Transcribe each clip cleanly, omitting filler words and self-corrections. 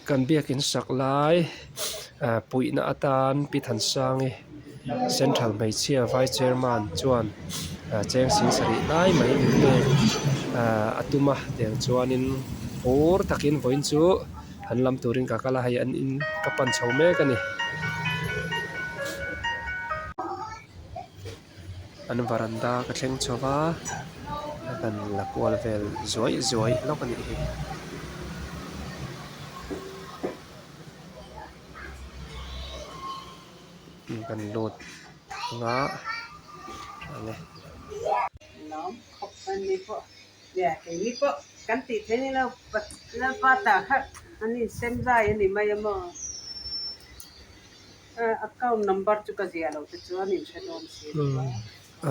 Kan biakin sak lai ah puihna atan Pi Thansangi Central hmeichhia Vice Chairman chuan ah cheng sing sarih lai mai min pek ah a tum a tiang chuanin phur takin vawiin chu an lam turin ka kal a hei an in ka pan chho mek a ni. An varanda ka thleng chho va a kan la kual vel zuai zuai hlawk a nih hi. Kan lut anga enge.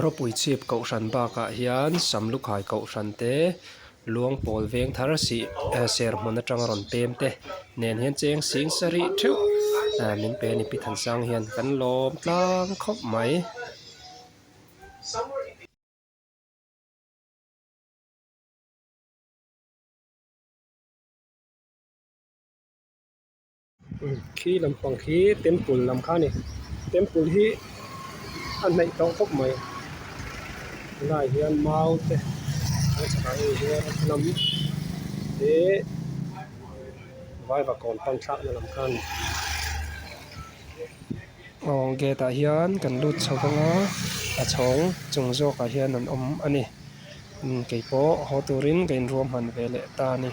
Ropui chhip kohhran bakah hian Samlukhai kohhran te Luangpawl veng thar sih ser hmun atanga rawn pem te nen hian cheng sing sarih theuh min pe a ni Pi Thansang hian kan lawm tlang khawp mai. Khi lampang khi temple lam kha a ni temple hi a hnaih tawh khawp mai tunah hian mau te a chhakah hei hian lam te vaivakawn pan thlakna lam kha a ni aw gate ah hian kan lut chho vang a a chhawng chung zawkah hian an awm a ni keipawh haw turin ka inruahman ve leh ta a ni.